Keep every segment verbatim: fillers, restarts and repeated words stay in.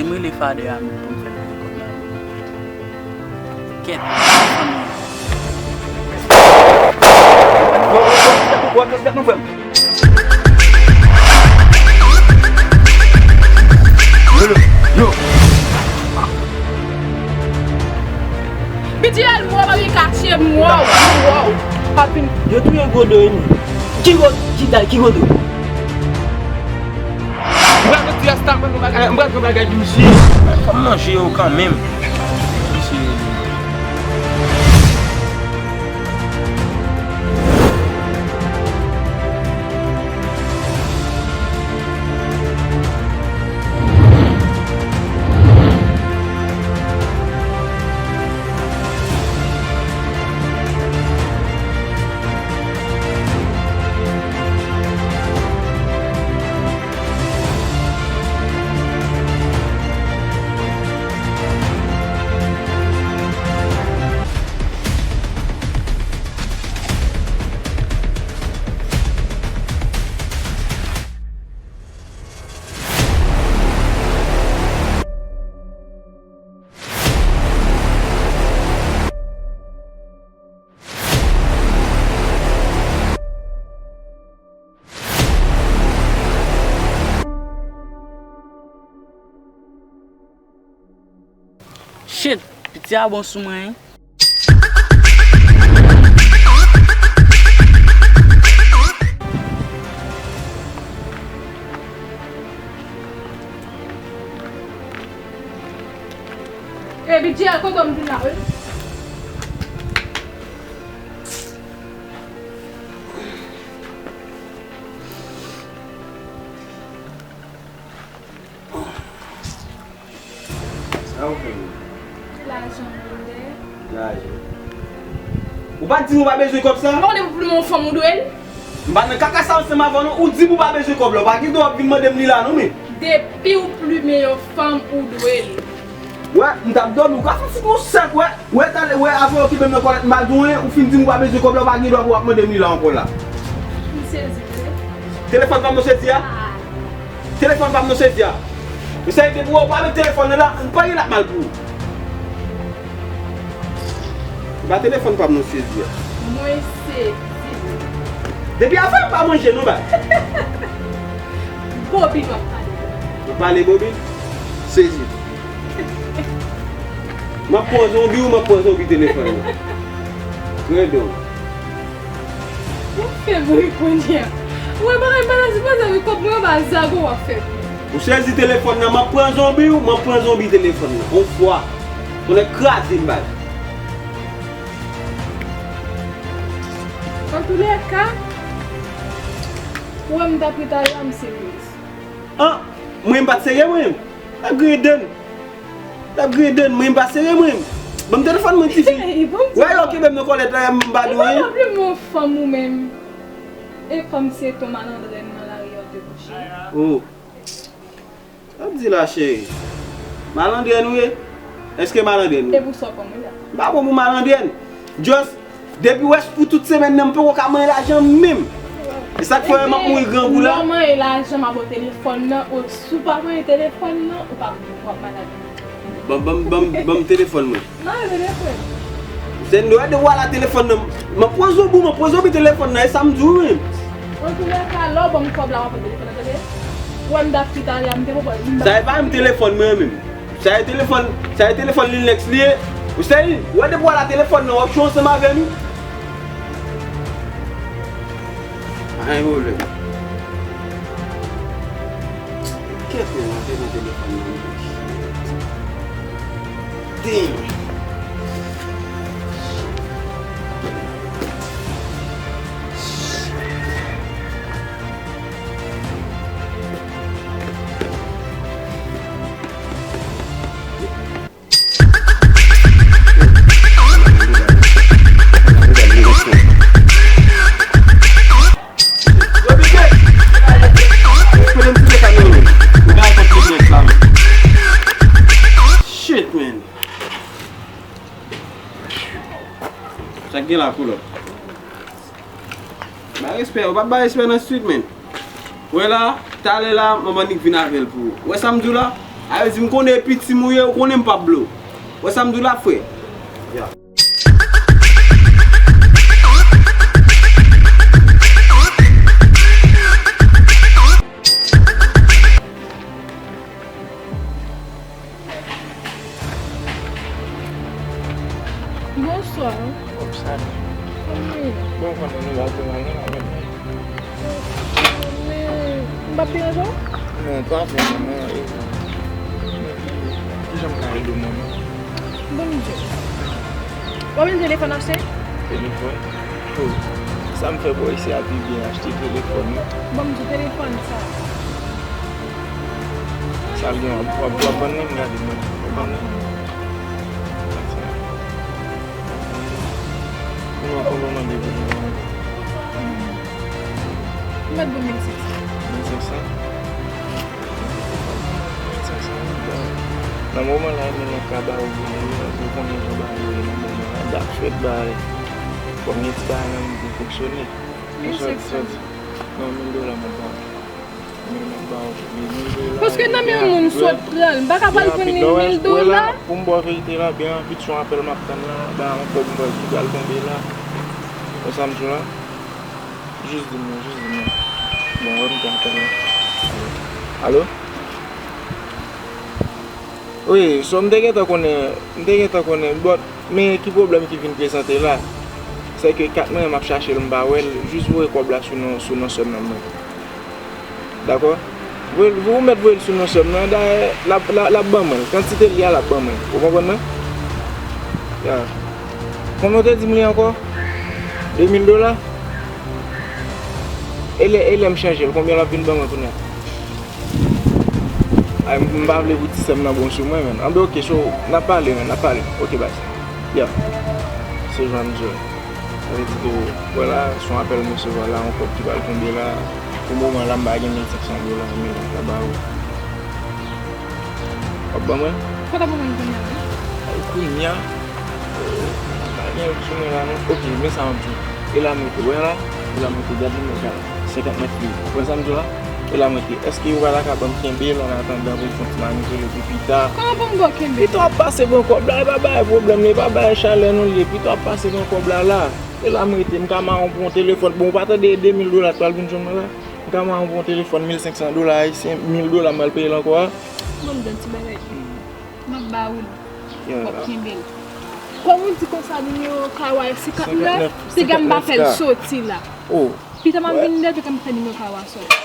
M rele Fadè a menm pou m fè l voye kòb la. Kèt. Yo, yo. Piti al mò, pa vin kache m, wow, wow. Pa vin. Yo touye gwo do wi. Ki gwo, ki, ki gwo do? M pral retire asta, m pral fè bagay, m pral fè bagay pou misye. Fò m manje yo kanmenm. Misye. Shit, piti a bon sou mwen, wi. Epi Djèl, kote w m vin la, wi? Sa ou fè menm? Lajan m vin dèyè. Lajan. Ou pa t di m ou pa bezwen kòb sa? M pa konnen pou plimen yon fanm ou dwe l. M pa nan kaka sa ansanm avè w non. Ou di m ou pa bezwen kòb la. Ou pa gen dwa ap vin mande m li la non, men. Depi w plimen yon fanm ou dwe l. Wè, m t ap dòmi, ou ka fè sou yon sèk, wè. Wè, talè, wè, avan w okipe m nan kòlèt, m pa di w anyen, ou fin di m ou pa bezwen kòb la, ou pa gen dwa pou w ap mande m li la ankò la. M sezi vre. Telefòn pa m nan sezi a? Ah. Telefòn pa m nan sezi a. Mesye, depi w wè w pa met telefòn nan la, anpil l ap mal pou ou. Se pa telefòn pa m nan sezi a. Mwen sezi. Depi avan m pa manje non, bay. Bobin w ap pale. W ap pale bobin? Sezi. M ap pran zonbi ou m ap pran zonbi telefòn nan. Kredon. Ou fè m ri kounye a. Mwen bagay pa nan sipoze wi kòb mwen anba zago w ap fè m. Ou sezi telefòn nan, m ap pran zonbi ou m ap pran zonbi telefòn nan. On fwa. Konnen kraze m bay. Antoulèka, ou wè m t ap ri talè a, m serye. An, mwen m pa t serye mwen. T ap griyen dan. T ap griyen dan, mwen m pa serye mwen. Ban m telefòn mwen tifi. Ey, ban m di. Wè yo kenbe m nan kòlèt la, m pa di w anyen. E pa yon fanm ou menm. E kòm se ton malandren nan lari a w te kouche. Oh. Sa w ap di la, cheri? Malandrèn ou ye? Èske malandrèn ou ye? E pou sa w pran mwen la? M pa pran pou malandrèn. Just, depi w wè pou tout semèn nan, m poko ka manyen lajan menm. E sa k fè w wè m ap mouri grangou la? Lè w manyen lajan, m ap ba w telefòn nan, o, si w pa manyen telefòn nan, ou p ap, w ap malad. Ban, ban, ban, ban m telefòn mwen. Mare telefòn. Sendo, wè de w ala telefòn nan. M ap pran zonbi, m ap pran zonbi telefòn nan, e sa m di w menm. Antoulèka, lè w ban m kòb la, w ap pran telefòn nan, tande? Ou wè m t ap ri talè a, m te poko, m t ap... Sa e pa menm telefòn mwen menm. Sa e telefòn, sa e telefòn Linlex li ye. Ou sezi, wè depi w ala telefòn nan, w ap jwe ansanm avè m. Pa gen pwoblèm. Kèt, men, m ap pran telefòn nan. Damn. Shit, man. Sa k gen la, pull up? Bay respè, ou pa bay respè nan street, man. Wè la, talè la, manman Nick vin avè l pou ou. Wè sa m di w la? A vle di m konnen e piti m ou ye, ou konnen m p ap blow. Wè sa m di w la, frè? Ya. Bonswa. Bonswa. Kòman w ye? Bon, konnen nou pa vle mal, non, avèk mwen. Men, m p ap deranje w? Non, pa vrèman, non. E, men ki, kijan m ka ede w, manman? Bon, m di w. W ap vin telefòn achte? Telefòn? Oh, sa m fè bò isi a pi byen achte telefòn, wi. Bon, m di w telefòn sa. Sa l gen, w ap, w ap, w ap vann li, m gade, mwen. W ap vann li? Konbyen, konbyen w mande pou li? M mèt ba w mil senk san. Mil senk san? Mil senk san, bon. Nan moman la, moun nan ka ba ou, ou konnen jan bagay yo ye nan moman la. Dat fèt bagay. Kòm gen ti bagay nan moun ki fonksyone. Mil senk san. Non, mil dola m ap ba ou. Paske nan men yon moun sot pran l, m pa ka pral pran li mil dola. Pou m ba w verite la, byen rapid, se yon apèl m ap tann la, ba yon kòb m pral, ki pral tonbe la. Wè sa m di w la? Jis di m non, jis di m non. Bon, wè m gen apèl la. Alo? Wi, so m te gentan konnen, m te gentan konnen, but, men ki pwoblèm ki vin prezante la? Se ke kat mwen, m ap chache l, m pa wè l, jis voye kòb la sou non, sou non sè m nan mwen. Dakò? Voye l, ou mèt voye l sou non sè m nan. Dayè, l ap, l ap, l ap ban mwen l. Kantite l ye a, l ap ban mwen l. Ou konprann mwen? Ya. Konbyen w te di m li ankò? De mil dola? E lè, e lè m chanje l, konbyen l ap vin ban mwen kounye a? Ay, m, m pa vle pou ti sè m nan bon sou mwen, menn. Anben, oke, so, n ap pale, menn, n ap pale. Oke, baz. Ya. Se jan m di w. Sa vle di ke, wè la, se yon apèl m resevwa la, yon kòb ki pral tonbe la. Pou moman la, m pa gen mil senk san dola, men m ka ba ou. W ap ban mwen? Kote w ap ban mwen kounye a, wi? Ay, kounye a? Euh, m pa gen l sou mwen la, non. Oke, men sa m ap di w. E la m rete, wè la? E la m rete, gad li, mwen ka senkant mèt li. Ou konprann sa m di w la? E la m rete. Èske ou pa ta ka ban m kenbe l an atandan pou m fè yon ti manipile pou pita? Kòman pou m ba w kenbe? Pita w ap pase pran kòb la, e pa bay pwoblèm, e pa bay chalè non li ye. Pita w ap pase pran kòb la la. E la m rete, m ka mawon pou yon telefòn. Bon, ou pa tande e de mil dola k pral vin jwenn mwen la? M ka mawon pou yon telefòn mil senk san dola ayisyen, mil dola m pral peye l ankò a. Ban m di yon ti bagay. M ap ba ou l. W ap kenbe l. Kòm ou di konsa nimewo kaw a senkant nèf, piga m pa fè l soti la. Oh. Pita m ap vin dèyè, piga m fè nimewo kaw a soti.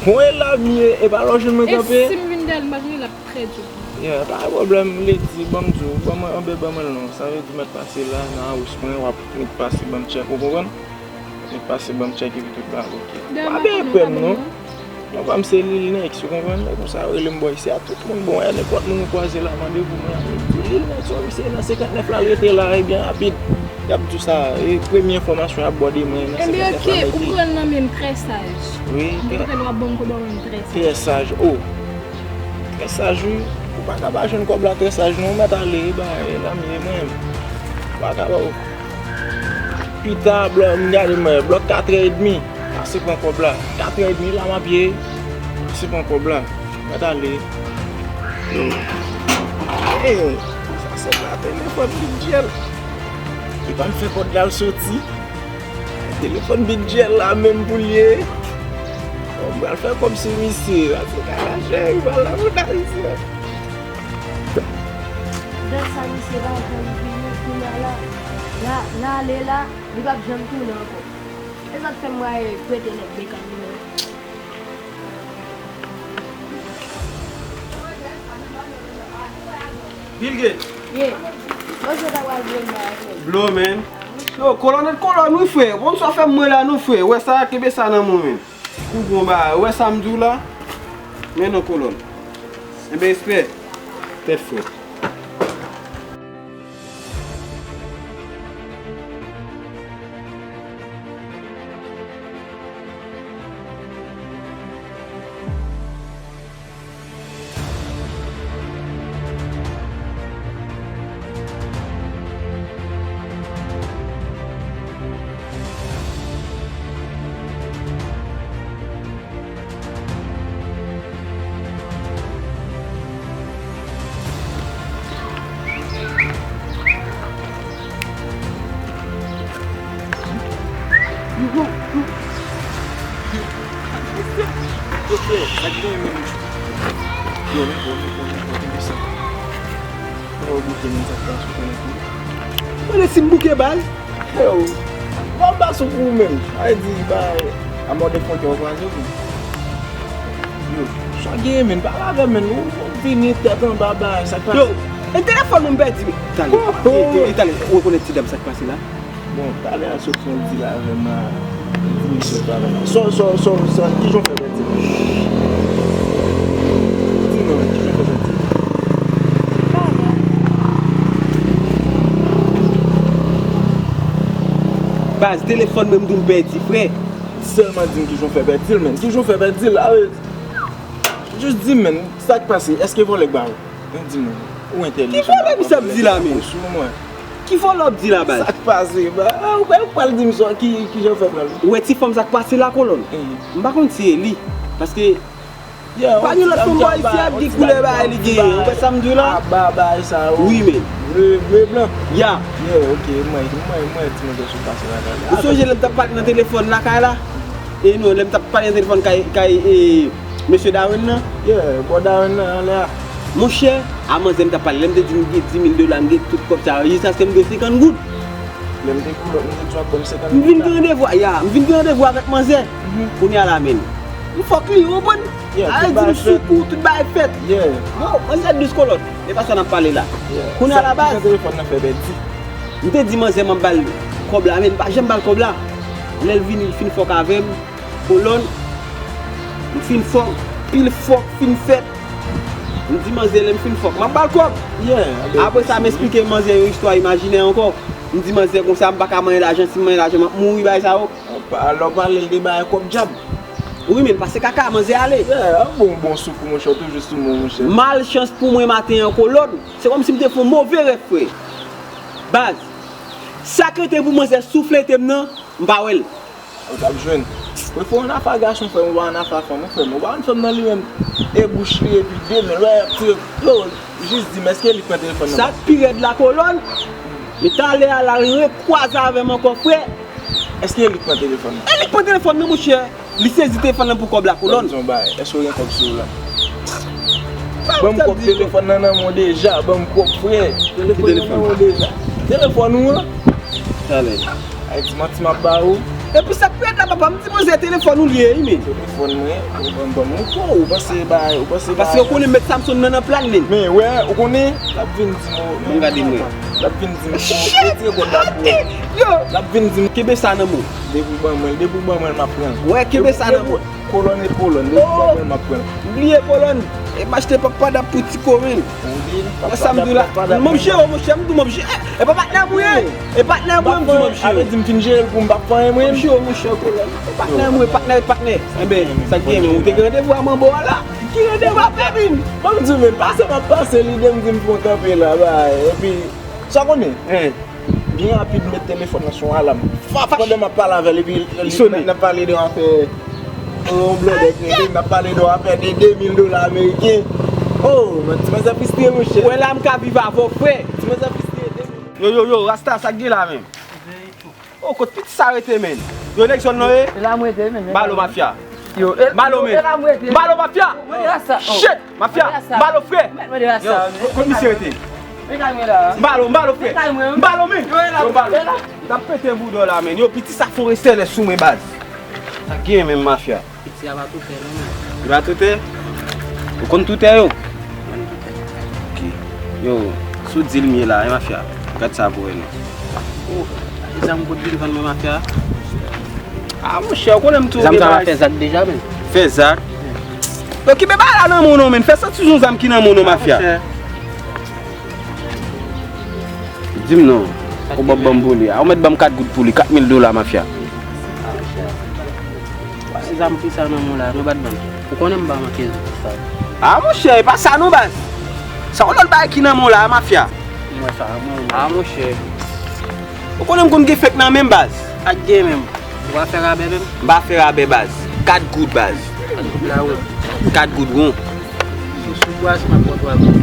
Bon, e la m ye, e pa la w jwenn mwen kanpe. E si m vin dèyè l, m pa jwenn l, l ap trè di. Yeah, pa gen pwoblèm, m vle di, ban m di w, ban mwen, anben ban mwen l non. Sa vle di mèt pase la, nan house mwen, w ap mèt pase ban m tchèk, ou konprann? Mèt pase ban m tchèk epi tout bagay oke. Pa byen pè m non. Papa m se Lil Nex, ou konprann? E konsa yo rele m bò isi a, tout moun bon, e nenpòt moun ou kwaze la, mande pou mwen, di Lil Nex, wè misye nan senkant nèf la, l rete la, e byen rapid. Y ap di w sa, e premye enfòmasyon y ap ba w de mwen, nan senkant nèf la m rete. Enben, oke, ou pran l nan men m trè saj. Wi. M te kontan w ap ban m kòb la, men m trè saj. Trè saj, o. Trè saj, wi. Ou pa ka pa jwenn kòb la trè saj, non, ou mèt ale, e ba, e la m ye mwen menm. Ou pa ka pa, o. Pita, blòk, m gade mwen, blòk katrè edmi. Pase pran kòb la. Katrè edmi la m ap ye. Pase pran kòb la. Mèt ale. Yo. Hey, sa se pa telefòn bidjè l. Li pa m fè kòb la soti. Telefòn bidjè l la menm pou l ye. Bon, m pral fè kòb sou misye. Pase kaka cheri pa la pou ta misye. Dèt sa misye pa janm vini, kounye a la, la, l ale la, li p ap janm tounen ankò. E sa k fè m rayi prete nèg bekal yo. Bill Gates. Ye. Mwen sot a pral blow m bagay mwen. Blow, man. Yo, kolonèl kolòn, wi, frè. Bon, sa fè m mwen la, non, frè. Wè sa, kenbe sa nan men w, men. Kou bon bagay. Wè sa m di w la? Men non, kolòn. Enben, respè. Tèt frèt. Yo, men bon, men bon, men bon, men bon. Yo, bouke, men sa k pase, ou konnen tou. Mwen si m bouke bal. Yo, mwen pa sou kou menm. A vle di, ba, a mò de fwontyè w kwaze, wi. Yo, sa gen, men, pale avè m, men, ou, ou vini tèt anba, ba, sa k pase? Yo, e telefòn mwen m pèdi, men. Talè. E, e, e, talè, ou rekonèt ti dam sa k pase la? Bon, talè a sot fè yon deal avè m a, di misye travay la. So, so, so, so, kijan w fè pèdi l? Di non, kijan w fè pèdi l? Baz, telefòn mwen m di w m pèdi, frè. Sèlman di m kijan w fè pèdi l, men. Kijan w fè pèdi l? A, jis di m, men, sa k pase? Èske vòlè k ba ou? Men di m, ou entèlijan. Ki vòlè misye ap di la, men? Sou mwen. Ki vòlè w ap di la, baz? Sa k pase, ba, ou pral, ou pral di m sa, ki, kijan w fè pran l? Ou wè ti fanm sa k pase la, kolòn? Mhm. M pa konn si e li. Paske, yeah, pa gen lòt fanm bò isi ap gen koulè bagay li genyen. Ou wè sa m di w la? Aba, bagay sa yo. Wi, men. Ble, ble blan. Ya. Yeah, ok, mwen, mwen, mwen, ti mwen sou pase la, la. Ou sonje lè m t ap pale nan telefòn lakay la? E non, lè m t ap pale nan telefòn kay, kay, e, mesye Darwin nan? Yeah, bò Darwin nan, anlè a. Monchè, a manzè m t ap pale, lè m te di m gen dis mil dola, m gen tout kòb sa yo, jiskaske m gen senkant goud. Lè m te pull up, m te di w ap ban m senkant goud la. M vin gen randevou, ya, m vin gen randevou avèk manzè. Mhm. Kounye a la, men. M fòk li, ou konprann? Yeah, a vle di m sou kou, tout bagay fèt. Yeah. Yo, manzè dous kolòn. E pa sa n ap pale la. Yeah. Kounye a la baz. Sa, kijan telefòn nan fè pèdi? M te di manzè m ap ba l kòb la, men m pa janm ba l kòb la. Lè l vini, l fin fòk avè m, kolòn. M fin fòk, pil fòk fin fèt. M di manzè lè m fin fòk, m ap ba l kòb. Yeah, apre sa, m esplike manzè yon istwa imajinè ankò. M di manzè konsa, m pa ka manyen lajan, si m manyen lajan, m ap mouri, bagay sa yo. Alò, pale l de bagay kòb djab. Wi, men l pase kaka, manzè ale. Yeah, bon, bon sou kou, monchè, ou toujou sou mo, monchè. Malchans pou mwen maten an, kolòn. Se kòmsi m te fè yon move rèv, frè. Baz, sa k rete pou manzè souflete m nan, m pa wè l. Ou t ap jwenn. Ou fè yon afè gason, frè m, ou pa yon afè fanm, ou frè m. Ou pa konn fanm nan li menm, e bouch li, epi de men l, wè, y ap tire. Yo, jis di m, èske li pran telefòn nan? Sa k pi rèd la, kolòn, men talè a, l al rekwaze avè m ankò, frè. Èske li pran telefòn nan? E li k pran telefòn nan, monchè. Li sezi telefòn nan pou kòb la, kolòn. Ban m di yon bagay. Èske w gen kòb sou ou la? Ban m kòb, telefòn nan nan men w deja. Ban m kòb, frè. Telefòn nan nan men w deja. Telefòn ou an? Talè. Ay, ti manti m ap ba ou. Epi sa k pi rèd la, papa, m di manzè telefòn ou li ye, wi, men. Telefòn mwen, ou ban m, ban m, ou panse bagay, ou panse bagay. Paske ou konnen mèt Samson nan nan plan, men. Men, wè, ou konnen, l ap vin di m, oh, men gade mwen. L ap vin di m, oh, retire kòb la pou ou. Yo. L ap vin di m, kenbe sa nan men w. Depi w ban mwen l, depi w ban mwen l, m ap pran l. Wè, kenbe sa nan men w. Kolòn e kolòn, depi w ban mwen l, m ap pran l. Bliye kolòn. E m achte papa dap pou ti komen. Wè sa m di w la. M ap jere w, monchè, m di w m ap jere. E pa patnè m ou ye. E patnè m ou ye, m di w m ap jere. Sa vle di m fin jere l pou m p ap fè anyen mwen menm? M ap jere w, monchè, kolòn. E patnè m ou ye, patnè ret patnè. Enben, sa k gen, men ou te gen randevou a manbo a la. Ki randevou a fè vin? Ban m di w, men pase m ap pase, lide m di m fè yon kanpe la, bay. Epi, sa w konnen? Byen rapid, m met telefòn nan sou alam. Fap! Pandan m ap pale avè l, epi l, l, n ap pale de yon afè, yon blòdè kreye, n ap pale de yon afè de de mil dola ameriken. Oh, men ti manzè fristre, monchè. Ou wè la m ka viv avè w, frè. Ti manzè fristre, de mil. Yo, yo, yo, Rasta, sa k gen la menm? Oh, kot piti sa rete, menm? Yo, nèg zòn nan, e? E la m rete, menm. Balo mafya. Yo, e, Balo, yo, men. E la m rete. Balo mafya. Mwen de Rasta, oh. Shit! Mafya, m ba l ou, frè. Yo, kot misye rete? M ba l ou, m ba l ou, frè. M ba l ou, men. Yo, m ba l ou. N ap pete bouda w la, men. Yo, piti sa fò restè lè sou mwen, baz. Sa gen menm, mafya. Piti a pa toutè, non, men. Li pa toutè? Ou konn toutè yo? Konn toutè. Ok. Yo, sou dil m ye la, e mafya. Gad sa pou wè, non. Oh, e zam kote vin vann mwen, mafya? Ah, monchè, ou konnen m tou. Zam sa va fè zak deja, men. Fè zak? Yo, kenbe bagay la nan men w non, men. Fè santi sou zam ki nan men w non, mafya. Monchè. Di m non. Konbò w ban m pou li a? Ou mèt ban m kat goud pou li, kat mil dola, mafya. Ah, monchè. Se zam ki sa nan men w la, nou pa t ban m. Ou konnen m pa manke zam sa. Ah, monchè, e pa sa non, baz. Sa yon lòt bagay ki nan men w la, mafya. M wè sa, mwen. Ah, monchè. Ou konnen m konn gen fèk nan men m, baz. Ak gen menm. Ou pa fè rabè menm? M pa fè rabè, baz. Kat goud, baz. Kat goud la, wi. Kat goud, gon. Se sou bwaz m ap pran twa goud.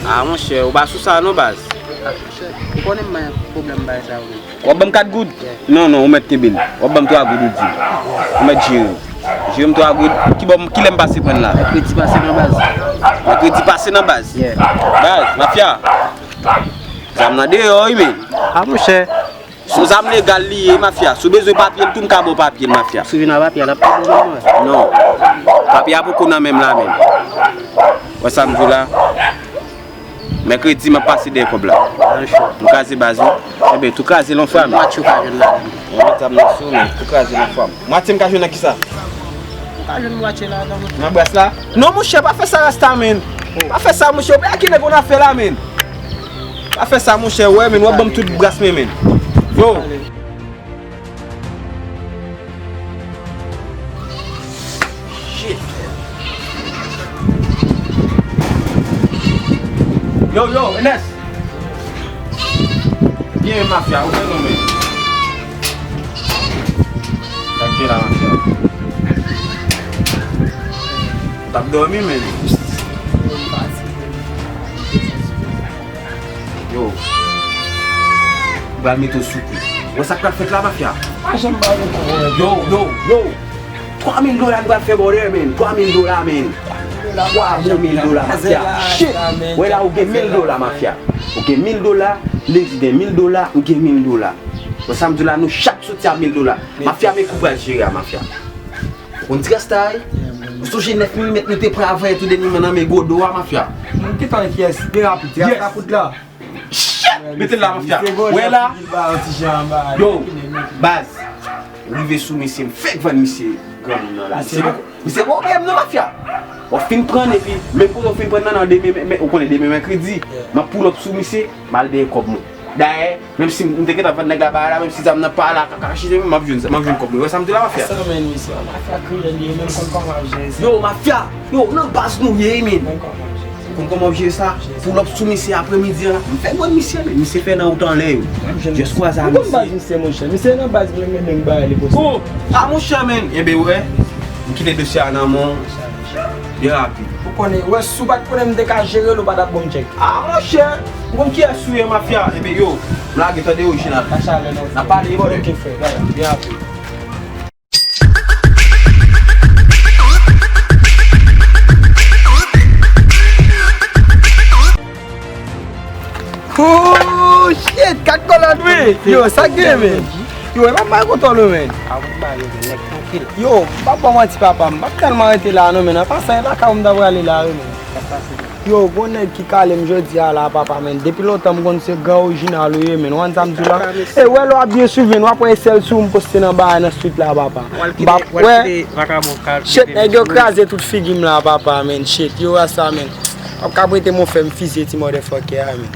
Ah, monchè, ou pa sou sa non, baz. Ah, monchè, ou konnen m pa gen pwoblèm bagay sa yo menm. W ap ban m kat goud? Yeah. Non, non, ou mèt kenbe l. W ap ban m twa goud, ou di. Ou mèt jere l. Jerome Twa Goud, ki bò, kilè m pase pran l la? Mèkredi pase nan baz. Mèkredi pase nan baz. Yeah. Baz, mafya. Zam nan deyò, wi, men. A, monchè. Se yon zam legal li ye, mafya. Si w bezwen papye l tou, m ka ba w papye l, mafya. Si w vin ak papye a, l ap tou bon, mwen. Non. Papye a poko nan men m la, men. Wè sa m di w la? Mèkredi, m ap pase dèyè kòb la. An cho. M kraze baz, wi. Enben, tou kraze l yon fwa, men. Match ou ka jwenn la. Mwen met zam nan sou, men. Tou kraze l yon fwa, men. Match m ka jwenn nan kisa? Ou ka jwenn match la nan. Nan bras la? Non, monchè, pa fè sa, rasta, men. Pa fè sa, monchè. Ou pa ki nèg ou nan fè la, men. Pa fè sa, monchè. Wè, men, w ap ban m tout bras mwen, men. Yo. Shit. Yo, yo, Ernest. Byen, mafya, ou fè non, men. Sa k gen la, mafya? T ap dòmi, men. Yo. M pral mete w sou kou. Wè sa k pral fèt la, mafya? Pa janm ba nou kou, yo, yo, yo. Twa mil dola nou pral fè, brother, men. Twa mil dola, men. Twa bon mil dola, mafya. Shit. Wè la, ou gen mil dola, mafya. Ou gen mil dola, Lady gen mil dola, m gen mil dola. Wè sa m di w la, nou chak soti a mil dola. Mafya, men kou pral jere a, mafya. Ou konn ti rasta a, wi? Ou sonje nèf milimèt nou te pran avè tou dènyèman nan men Godo a, mafya? Mwen ki tan kiyès? Byen rapid, ti rasta kout la. Shit! Mete l la, mafya. Wè la. Yo, baz. Ou rive sou misye, m fèk vann misye granmoun nan la. Misye, misye bon peye m non, mafya. W ap fin pran epi, menm kote w fin pran nan, nan demen, men, men, ou konnen demen mèkredi. M ap pull up sou misye, m al dèyè kòb mwen. Dayè, menm si m te gentan vann nèg la bagay la, menm si zam nan pa la, kaka chite, m ap jwenn, m ap jwenn kòb mwen. Wè sa m di la, mafya? Sa men misye, mafya kriyèl li ye, menm konn kòman ap jere sa. Yo, mafya, yo, nan baz nou ye, men. Konn kòman ap jere sa? Pull up sou misye apremidi an la. M fè grenn misye, men misye fè nan wout anlè yo. Just kwaze a misye. Ou konn baz misye, monchè. Misye nan baz, men men men bagay li poste. Oh! Ah, monchè, men. Enben, wè. M kite dosye a nan men w. Byen rapid. Ou konnen, wè, si w pa t konnen m te ka jere l, ou pa t ap ban m tchèk. Ah, monchè. Ou konn kiyès ou ye, mafya? Enben, yo. M lage, tande, orijinal. N ap pale, brother. Ok, frè. Byen rapid. Oh shit, kat kolòt wi. Yo, sa k gen, men? Yo, e pa bay kontwòl ou, men. Yo, m p ap ba w manti, papa, m p ap tèlman rete la non, men nan pasan e lakay ou m ta prale la wi, men. Yo, gon nèg ki kale m jodi a la, papa, men. Depi lontan m konn se gran orijinal ou ye, men. Ou konn sa m di w la? E wè lè w ap byen swiv, men, w ap wè e sèl sou ou m poste nan bagay nan street la, papa. M p ap wè. Shit, nèg yo kraze tout figi m la, papa, men. Shit, yo wè sa, men. W ap ka prete m yon fè m fizye ti motherfucker a, men.